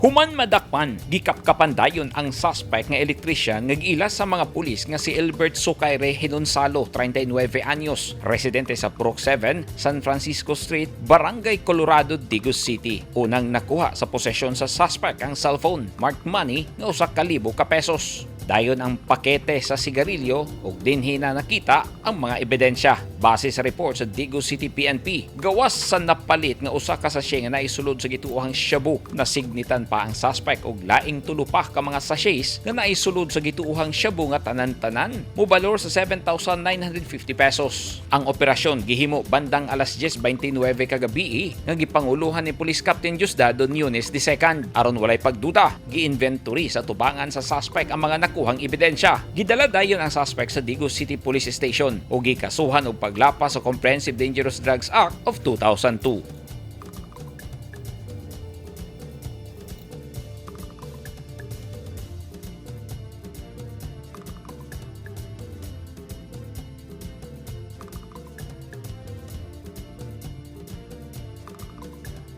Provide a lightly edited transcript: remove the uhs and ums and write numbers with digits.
Human madakpan, gikapkapan dayon ang suspect nga elektrisyan nga giila sa mga pulis nga si Elbert Sucaire Hinonsalo, 39 anyos, residente sa Purok 7, San Francisco Street, Barangay Colorado, Digos City. Unang nakuha sa posesyon sa suspect ang cellphone, marked money nga 1,000 ka pesos. Dayon ang pakete sa sigarilyo ug dinhi na nakita ang mga ebidensya. Base sa report sa Digos City PNP, gawas sa napalit nga usa ka sachet nga naisulod sa gituohang shabu, nasignitan pa ang suspect og laing tulo pa ka mga sachets nga naisulod sa gituohang shabu nga tanan-tanan mobalor sa 7,950 pesos. Ang operasyon gihimo bandang alas 10:29 kagabi nga gipanguluhan ni Police Captain Diosdado Nunes II. Aron walay pagduda, gi-inventory sa tubangan sa suspect ang mga nakuhang ebidensya. Gidala dayon ang suspect sa Digos City Police Station ug gikasuhan og paglapas sa Comprehensive Dangerous Drugs Act of 2002.